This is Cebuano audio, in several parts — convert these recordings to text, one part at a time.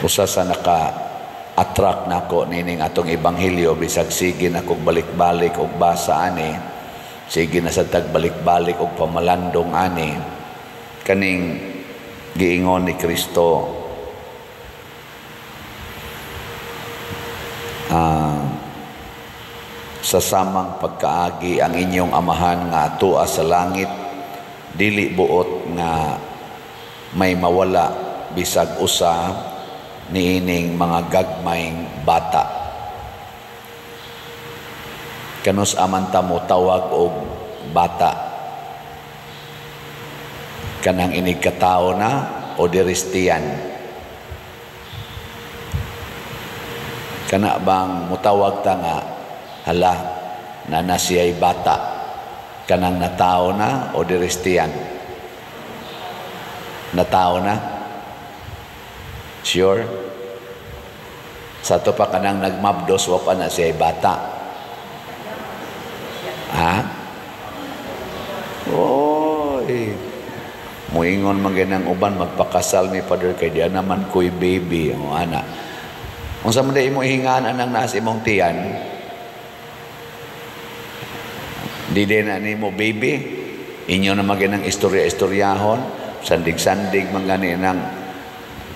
Usa sa naka-attract nako nining atong ebanghelyo, bisag sige na kog balik-balik og basa ani, sige na sa tagbalik-balik og pamalandong ani, kaning giingon ni Kristo, sa samang pagkaagi ang inyong amahan nga atua sa langit dili buot nga may mawala bisag usa niining mga gagmayng bata. Kanus aman ta mo tawag og bata? Kanang inig katao na o diristiyan? Kana bang mutawag ta nga hala na na siya'y bata, kanang natao na o diristiyan? Natao na? Sure? Sa to pa kanang nagmabdos, wa pa na siya'y bata. Ha? Oy. Muingon man ganang uban, magpakasal mi, Father, kay diya naman ko'y baby. O ana. Unsa man di imo ihingaan anang naas imong tiyan? Di din na nimo baby. Inyo na maginang istorya-istoryahon, sandig-sandig man gani nang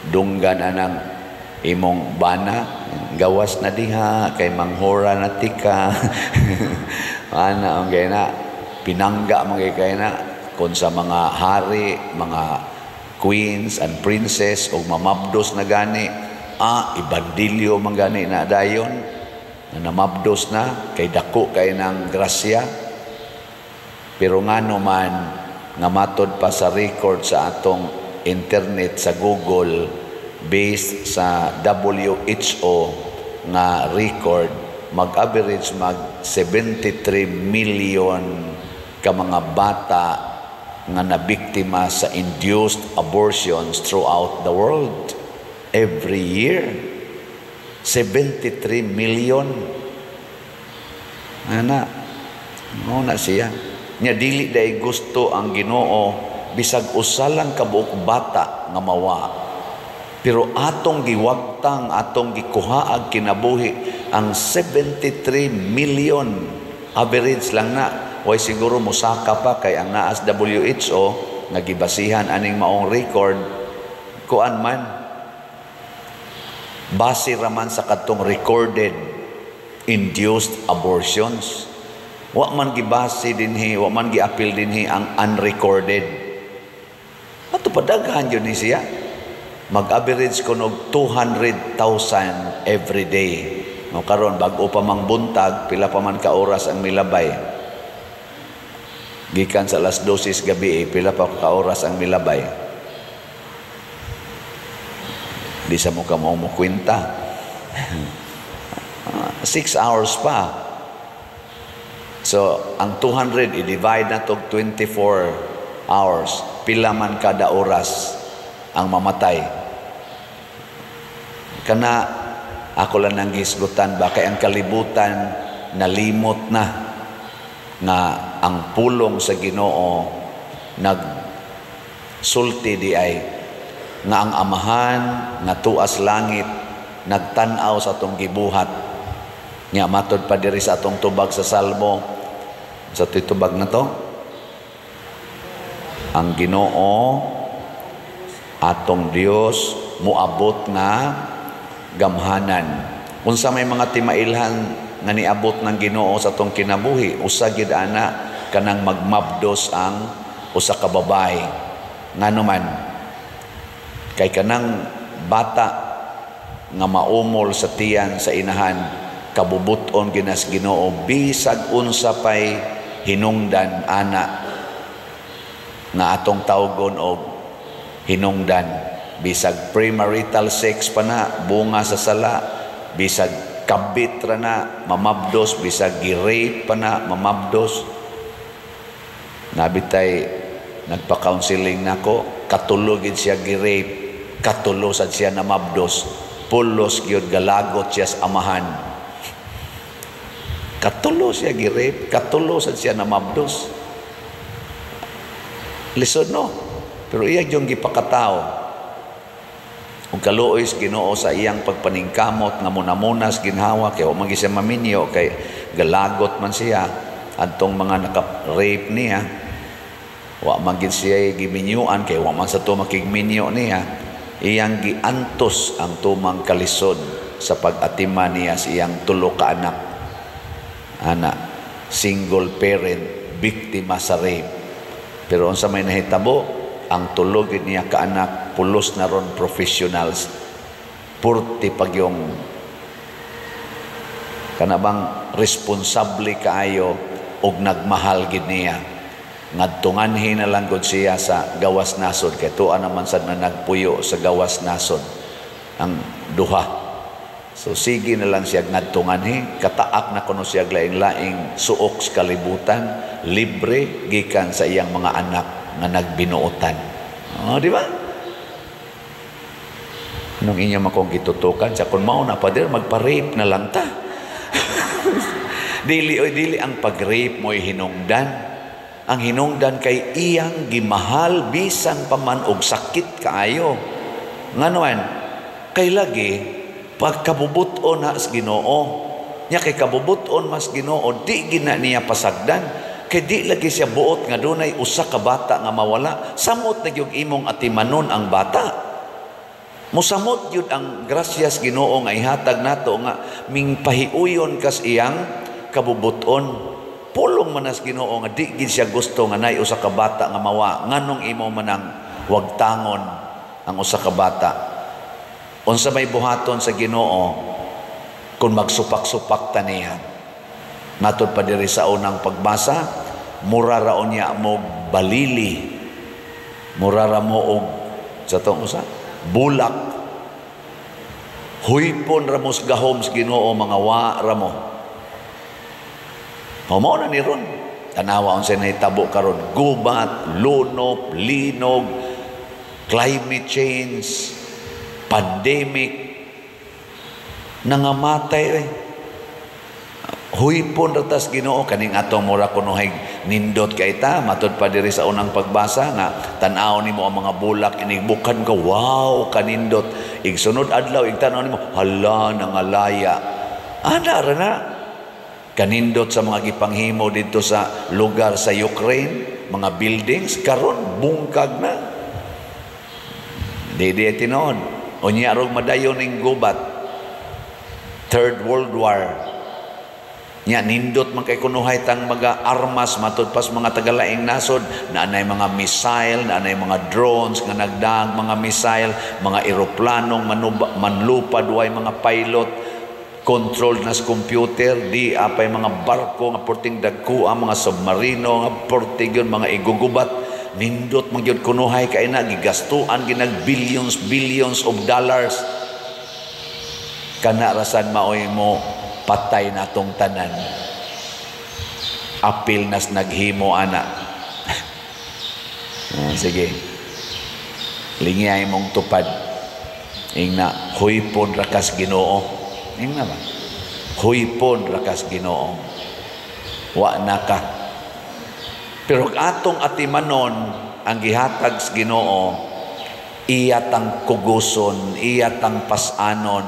dunggan anang imong bana, gawas na diha kay manghora na tika. Ana ang gay na pinangga man kay na kon sa mga hari, mga queens and princess og mamabdos na gani, ibandilyo man gani na dayon na namabdos na kay dako kay nang grasya. Pero ngano man nga matod pa sa record sa atong internet sa Google, based sa WHO nga record, mag-average mag 73 million ka mga bata nga nabiktima sa induced abortions throughout the world every year. 73 million. Ana, mo na siya. Nya dili day gusto ang Ginoo bisag usa lang ka buok bata nga mawa. Pero atong giwagtang, atong gikuhaag kinabuhi ang 73 million average lang na. Way siguro mosaka pa kay ang naas WHO nga gibasihan aning maong record, kuan man base raman sa kadtong recorded induced abortions. Wa man gibase dinhi, wa man giapil dinhi ang unrecorded. Ato padaghan yun ni siya. Mag-average ko og 200,000 every day. No, karon bag-o pa mang buntag, pila pa man ka oras ang milabay. Gikan sa alas 12 gabi, pila pa ka oras ang milabay. Di sa mo ka mo kwenta. 6 hours pa. So, ang 200, i-divide na to 24 hours. Pila man kada oras ang mamatay. Kana, ako lang nang gisgutan ba, kay ang kalibutan nalimot na nga ang pulong sa Ginoo nagsulti di ay nga ang amahan nga tuas langit nagtan-aw sa atong gibuhat. Nya matod pa diri sa atong tubag sa Salmo, sa titubag na to, ang Ginoo atong Dios moabot nga gamhanan. Unsa may mga timailhan nga niabot ng Ginoo sa atong kinabuhi, usa gid ana kanang magmabdos ang usa ka babae. Ngano man kay kanang bata nga maumol sa tiyan sa inahan, kabubuton ginas Ginoo bisag unsa pay hinungdan ana nga atong tawgon og hinungdan, bisag premarital sex pa na, bunga sa sala, bisag kabit ra na mamabdos, bisag gi-rape pa na mamabdos. Nabitay nagpa-counseling nako, katulo gid siya gi-rape, katulo sad siya namabdos, pulos gyud galagot siya sa amahan. Katulo siya gi-rape, katulo sad siya namabdos. Lisod no? Pero iya yung gipakatao. Ug kaluoy sa Ginoo sa iyang pagpaningkamot nga munamunas ginhawa kay wa man gyud siya maminyo kay galagot man siya adtong mga naka-rape niya. Wa man gyud siya giminyuan kay wa man sa to makigminyo niya. Iyang giantos ang tumang kalisod sa pag-atiman niya sa iyang tulo ka anak. Ana, single parent, biktima sa rape. Pero unsa may nahitabo, ang tulo gyud niya ka anak pulos na ron professionals. Purti pag yung kana bang responsable kaayo og nagmahal gid niya. Ngadto nganhi na lang gud siya sa gawas nasod kay tuwa naman sad na nagpuyo sa gawas nasod ang duha. So sige na lang siya ngadto nganhi, kataak na kuno siya laing-laing suok sa kalibutan, libre gikan sa iyang mga anak nga nagbinuotan. Oh, di ba? Nung inyo makong gitutukan, sa kung mao na, Pader, magpa-rape na lang ta. Dili oy, dili ang pag-rape mo'y hinungdan. Ang hinungdan kay iyang gimahal bisan pa man og sakit kaayo. Nganuan, kay lagi pagkabubuton na sa Ginoo. Nya kay kabubuton mas Ginoo, di gina niya pasagdan. Kay di lagi siya buot nga dunay usa ka bata nga mawala. Samot na gyud imong atimanon ang bata. Musamot gyud ang grasyas Ginoo nga ihatag nato nga mingpahiuyon kas iyang kabubuton. Pulong man as Ginoo nga di gid siya gusto nga nay usa ka bata nga mawa. Nganong imo manang wagtangon ang usa ka bata? Unsa may buhaton sa Ginoo kung magsupak-supak ta niya? Matod pa diri sa unang pagbasa, mura ra unya mo balili, mura ra mo og sa tong usa bulak. Huypon ra mo sa gahom sa Ginoo, mga wa ra mo. Mao na ni ron. Tanawa unsa nahitabo karon, gubat, lunop, linog, climate change, pandemic, nangamatay eh. Huypon ra tas Ginoo kaning atong mura kunohay nindot kay ta. Matud pa diri sa unang pagbasa nga tan-aw nimo ang mga bulak inigbukan ka, wow, kanindot. Igsunod adlaw igtan-aw nimo, hala, nangalaya. Ana ra na kanindot sa mga gipanghimo didto sa lugar sa Ukraine, mga buildings karon bungkag na. Di di tinuod. Unya rog madayon ning gubat, Third World War. Nya nindot man kay kunuhay tang mga armas matud pas mga tagalaing nasod, naanay mga missile, naanay mga drones nga nagdaag mga missile, mga eroplanong manlupad way mga pilot, control na sa computer, di apay mga barko nga porting dagko ang mga submarino nga porting yun mga igugubat. Nindot man gyud kunuhay kay na gigastuan ginag billions billions of dollars. Kana rasan maoy mo patay natong tanan. Apil nas naghimo ana. Sige. Lingiyay mong tupad. Ingna huypon rakas Ginoo. Ingna ba? Huypon rakas Ginoo. Wa na ka. Pero atong atimanon ang gihatag sa Ginoo, iya tang kuguson, iya tang pasanon,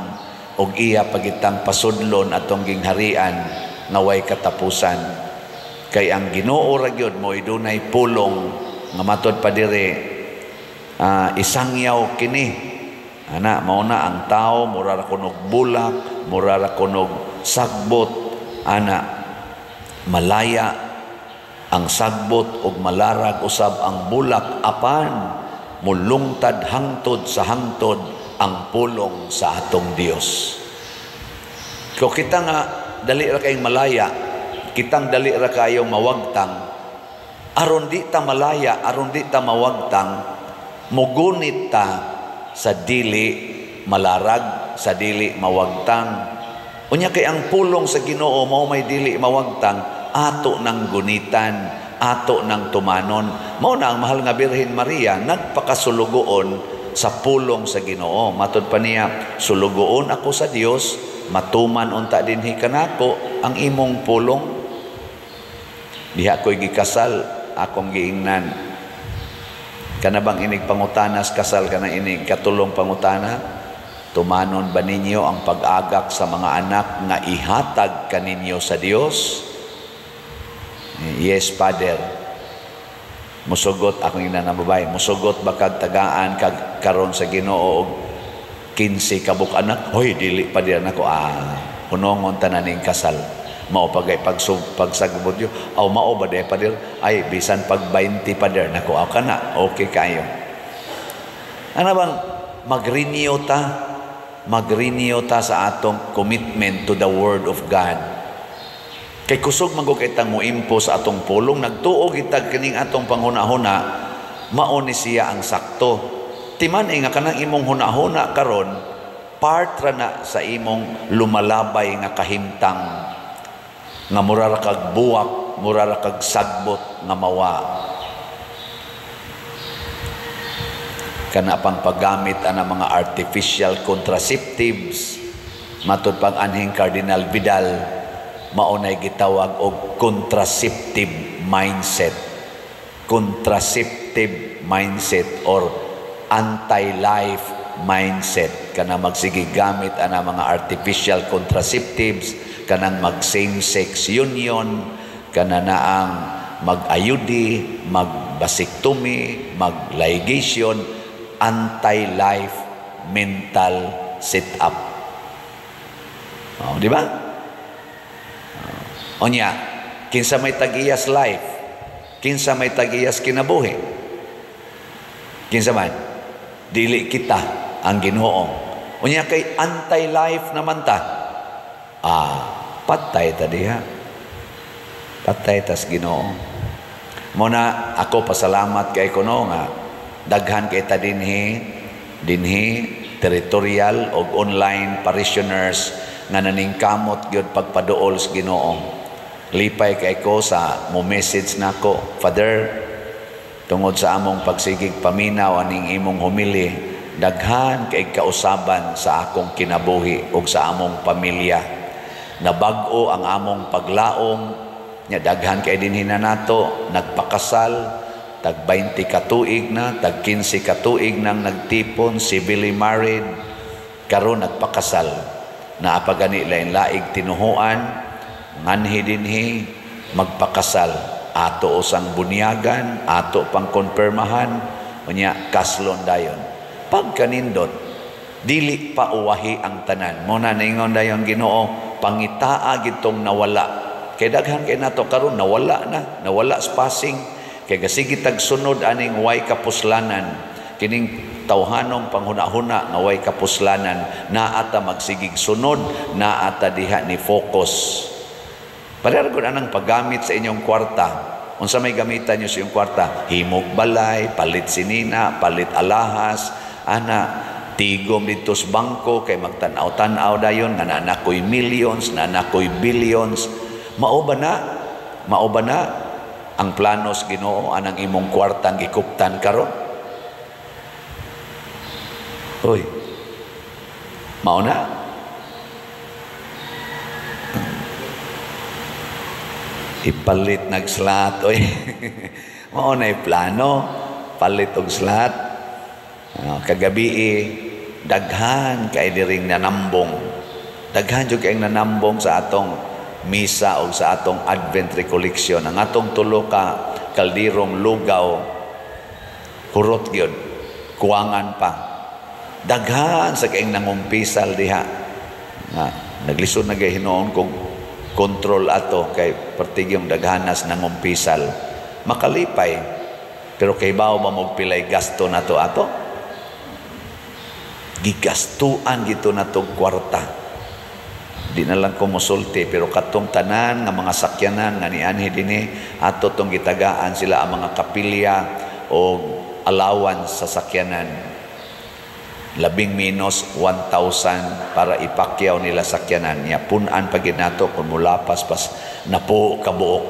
og iya pagitang pasudlon atong gingharian nga way katapusan. Kay ang Ginoo ra gyud mo'y dunay pulong nga matod pa diri, isangyaw kini. Ana, mao na ang tao mura ra kunog bulak, mura ra kunog sagbot. Ana, malaya ang sagbot og malarag usab ang bulak, apan mulungtad hangtod sa hangtod ang pulong sa atong Dios. Kung kita nga dali ra kayong malaya, kitang dali ra kayong mawagtang, aron di ta malaya, aron di ta mawagtang, mugunit ta sa dili malarag, sa dili mawagtang. Unya kay ang pulong sa Ginoo mao may dili mawagtang, ato nang gunitan, ato nang tumanon. Mao na ang mahal nga Birhen Maria nagpakasulugoon sa pulong sa Ginoo. Matod pa niya, sulugoon ako sa Dios, matuman unta dinhi kanako ang imong pulong. Diha ko'y gikasal, akong giingnan. Kana bang inig pangutanas kasal, kana inig katulong pangutana, tumanon ba ninyo ang pag-agak sa mga anak nga ihatag kaninyo sa Dios? "Yes, Father." Musugot akong ina na babae, "Musugot ba kag tagaan kag karon sa Ginoo og 15 ka buok anak?" "Hoy, dili pa diyan ako." "Ah, hunongon tanan ning kasal. Mao pagay pagsagbot yo." "Aw, mao ba di, Pader?" "Ay, bisan pag 20, Pader." Nako, aw kana, okay kayo. Ano bang mag-renew ta? Mag-renew ta sa atong commitment to the Word of God. Kay kusog man kay tang moimpo sa atong pulong, nagtuo kita kining atong panghuna-huna, mao ni siya ang sakto. Timan nga kanang imong huna-huna karon, part ra na sa imong lumalabay nga kahimtang nga mura ra kag buwak, mura ra kag sagbot nga mawa. Kana pang paggamit ana mga artificial contraceptives, matud pang anhing Cardinal Vidal, mao nay gitawag og contraceptive mindset. Contraceptive mindset or anti-life mindset. Kana magsige gamit ana mga artificial contraceptives, kanang mag same-sex union, kana na ang mag-IUD, mag-vasectomy, mag-ligation, anti-life mental setup. Oh, di ba? Oh. Onya, kinsa may tag-iyas life? Kinsa may tag-iyas kinabuhi? Kinsa man? Dili kita ang Ginoo. Unya kay anti-life naman ta. Ah, patay ta diha. Patay tas Ginoo. Muna ako pasalamat kay kuno nga daghan kay ta dinhi territorial og online parishioners nga naningkamot gyud pagpaduol sa Ginoo. Lipay kay ko sa mo message nako, "Father, tungod sa among pagsigig paminaw aning imong homily, daghan kay kausaban sa akong kinabuhi ug sa among pamilya. Nabag-o ang among paglaom." Nya daghan kay dinhi na nato nagpakasal, tag 20 ka tuig na, tag 15 ka tuig nang nagtipon, civilly married, karon nagpakasal. Naa pa gani lain laig tinuhuan, nganhi dinhi magpakasal, ato usang bunyagan, ato pang konpirmahan, unya kaslon dayon. Pagkanindot, dili pa uwahi ang tanan. Mo na ningon dayon Ginoo, pangitaa gitong nawala. Kay daghan kay nato karon nawala na, nawala sa passing. Kay gasigi tag sunod aning way kapuslanan, kining tawhanong panghuna-huna nga way kapuslanan, naa ta magsigig sunod, naa ta diha ni focus. Pareha gud anang paggamit sa inyong kwarta. Unsa may gamitan niyo sa inyong kwarta? Himog balay, palit sinina, palit alahas, ana, tigom dito sa bangko kay magtan-aw-tan-aw dayon nga naa ko'y millions, naa ko'y billions. Mao ba na? Mao ba na ang planos Ginoo anang imong kwartang gikuptan karon? Hoy. Mao na? Ipalit nag-slot, oy. Mao na plano, palit og slot. Kagabi daghan kay diring nanambong. Daghan jud kay nanambong sa atong misa o sa atong Advent recollection. Ang atong tulo ka kaldirong lugaw, hurot gyud, kuwangan pa. Daghan sa kaing nangumpisal diha. Nga naglisod na gay hinuon kong control ato kay partigyong daghanas nangumpisal. Makalipay, pero kay bawo ba mogpilay gasto nato ato? Gigastuan gito nato kwarta. Di na lang ko mosulti, pero katong tanan nga mga sakyanan nga nianhi dinhi ato tong gitagaan sila ang mga kapilya o allowance sa sakyanan. Labing minus 1,000 para ipakyaw nila sakyanan niya. Punan pa gid nato kung mulapas pas napo kabuok.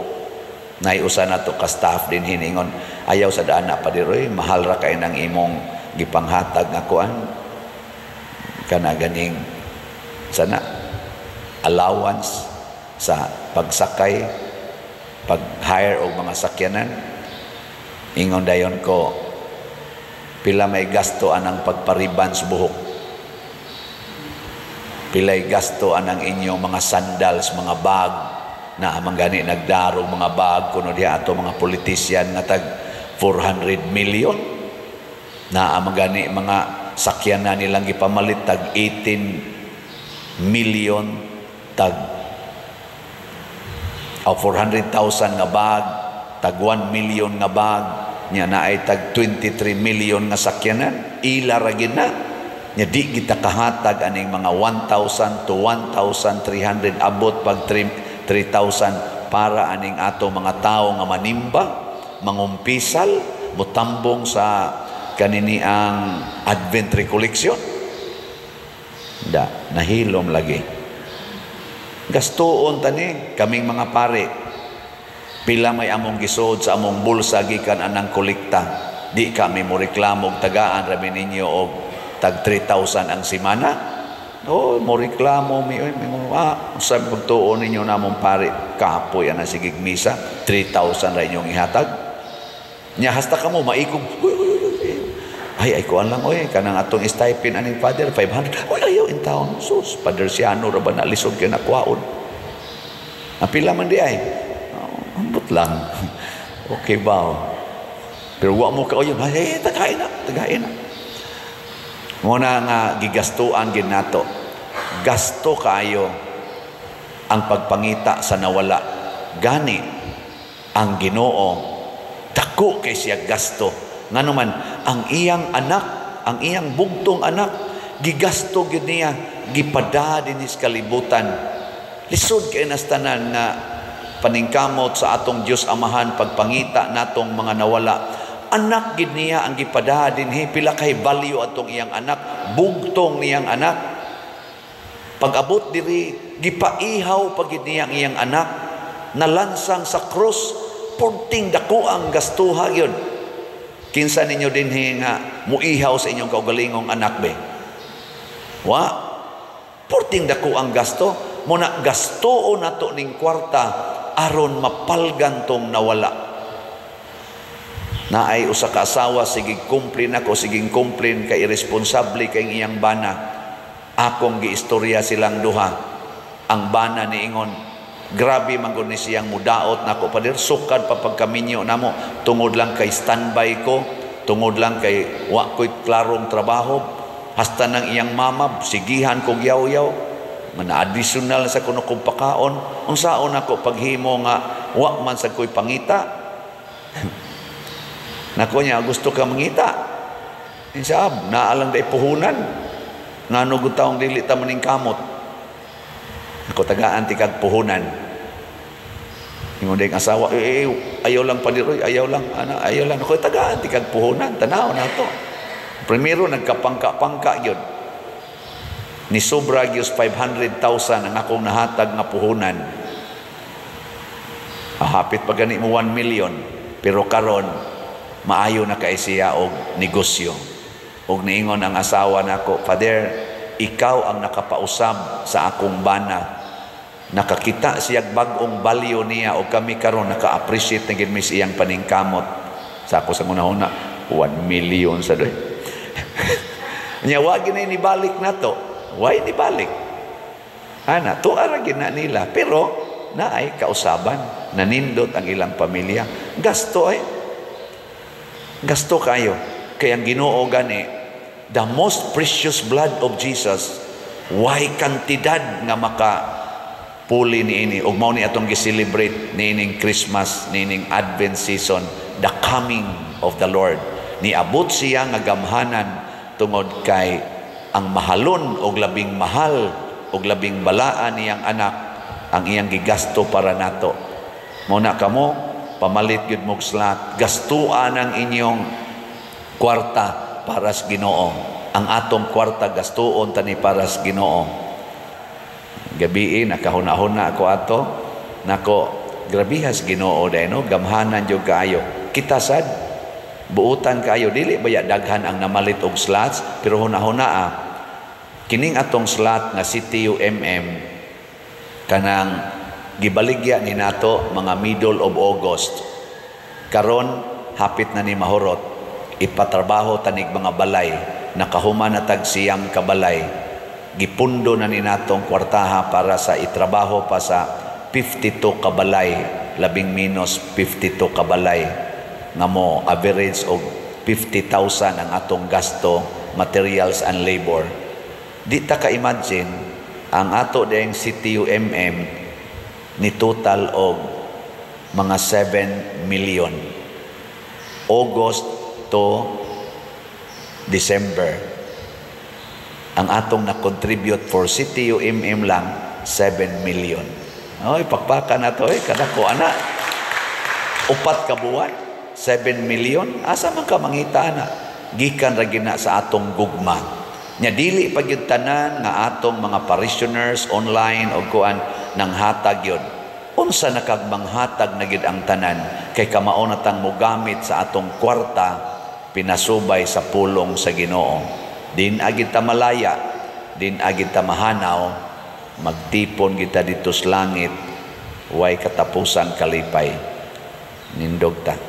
Naiusa nato ka staff din hiningon, ayaw sa daan na padiroy, mahal ra kay nang imong gipanghatag nga kuan kana ganing sana allowance sa pagsakay, pag-hire og mga sakyanan. Ingon dayon ko, Pila may gasto anang pagpariban sa buhok? Pilay gasto anang inyong mga sandals, mga bag, na man gani nagdarog mga bag kuno diha ato mga politician nga tag 400 million, na man gani mga sakyan na nilang gipamalit tag 18 million, tag o 400,000 nga bag, tag 1 million nga bag nya, na ay tag 23 million nga sakyanan. Ila ra gid na nya. Di kita kahatag aning mga 1,000 to 1,300, abot pag 3,000 para aning ato mga tao nga manimba, mangumpisal, mutambong sa kanini ang Advent recollection. Da, nahilom lagi. Gastuon tani kaming mga pare. Pila may among gisod sa among bulsa gikan anang kolekta. Di kami mo reklamo og tagaan rami ninyo og tag 3,000 ang simana. Oh, mo reklamo mi oy, mi sa pagtuo ninyo namong pare, kapoy ana sigig misa, 3,000 ra inyong ihatag. Nya hasta kamo maikog. Uy, uy, uy, uy. Ay, ay kuan lang oy, kanang atong stipend aning father 500. Uy, ayaw in town. Sus, Father Siano ra ba na, lisod kay nakwaon. Apila man di ay. Oh, ambot lang. Okay ba? Oh? Pero wa mo ka oy, ay, tagain na, tagain na. Muna nga gigastuan gid nato. Gasto kaayo ang pagpangita sa nawala. Gani ang Ginoo dako kay siya gasto. Ngano man ang iyang anak, ang iyang bugtong anak, gigasto gyud niya, gipada dinhi sa kalibutan. Lisod kay nastanan nga paningkamot sa atong Dios Amahan pagpangita natong mga nawala. Anak gid niya ang gipada dinhi, pila kay value atong iyang anak, bugtong niyang anak. Pag-abot diri, gipaihaw pa gid niya ang iyang anak, nalansang sa krus, punting dako ang gastuha gyud. Kinsa ninyo dinhi nga muihaw sa inyong kaugalingong anak be? Wa. Purting dako ang gasto, muna gastuon nato ning kwarta aron mapalgan tong nawala. Naay usa ka asawa, sige kumplin ako, sige kumplin kay irresponsable kay iyang bana. Akong giistorya silang duha. Ang bana niingon, grabe man gud ni siyang mudaot nako, pader, sukad pa pagkaminyo namo tungod lang kay standby ko, tungod lang kay wa ko'y klarong trabaho. Hasta nang iyang mama sigihan kog yaw-yaw man additional sa kuno kong pakaon. Unsaon ako paghimo nga wa man sad ko'y pangita? Nako niya, gusto ka mangita. Insa ab, naalang day puhunan. Ngano gud taong dili ta maning kamot. Ako tagaan ti kag puhunan. Ingon ding asawa, eh, ayaw lang padiroy, ayaw lang, ana, ayaw lang. Ako tagaan ti kag puhunan, tanaw na to. Primero nagkapangka-pangka gyud. Ni sobra gyud 500,000 ang akong nahatag nga puhunan. Hapit pa gani mo 1 million, pero karon maayo na kay siya og negosyo. Og niingon ang asawa nako, "Father, ikaw ang nakapausab sa akong bana." Nakakita siya bag-ong value niya og kami karon naka-appreciate na gid mi sa iyang paningkamot. Sa ako sa hunahuna, 1 million sa doy. Nya wa gid na nibalik nato. Why nibalik? Ana, tuara gid na nila, pero naay kausaban, nanindot ang ilang pamilya. Gasto ay. Gasto kayo. Kaya ang Ginoo gani, the most precious blood of Jesus, why kantidad nga maka puli niini. Ug mao ni atong gi-celebrate niining Christmas, niining Advent season, the coming of the Lord. Niabot siya nga gamhanan tungod kay ang mahalon og labing mahal og labing balaan niyang anak ang iyang gigasto para nato. Mao na kamo pamalit gyud mog slot, gastuan ang inyong kwarta para sa Ginoo. Ang atong kwarta gastuon tani para sa Ginoo. Gabii nakahuna-huna ako ato nako, grabihas Ginoo dai no, gamhanan jud kaayo. Kita sad buutan kaayo, dili baya daghan ang namalit og slots, pero hunahuna kining atong slot nga CTUMM kanang gibaligya ni nato mga middle of August. Karon hapit na ni mahurot. Ipatrabaho tanig mga balay, nakahuman na tag 9 ka balay. Gipundo na ni natong kwartaha para sa itrabaho pa sa 52 ka balay, labing minus 52 ka balay nga mo average og 50,000 ang atong gasto, materials and labor. Di ta ka-imagine ang ato ding CTUMM ni total og mga 7 million. August to December, ang atong na-contribute for CTUMM lang, 7 million. Oy, pakpakan na to, eh, kadako ana. 4 ka buwan, 7 million. Asa man ka mangita na? Gikan ra gina sa atong gugma. Nya dili pa gyud tanan nga atong mga parishioners online o kuan nang hatag yun. Unsa na kag manghatag na gyud ang tanan kay kamao na tang mogamit sa atong kwarta pinasubay sa pulong sa Ginoo. Din agid ta malaya, din agid ta mahanaw, magtipon kita dito sa langit, way katapusang kalipay. Nindog ta.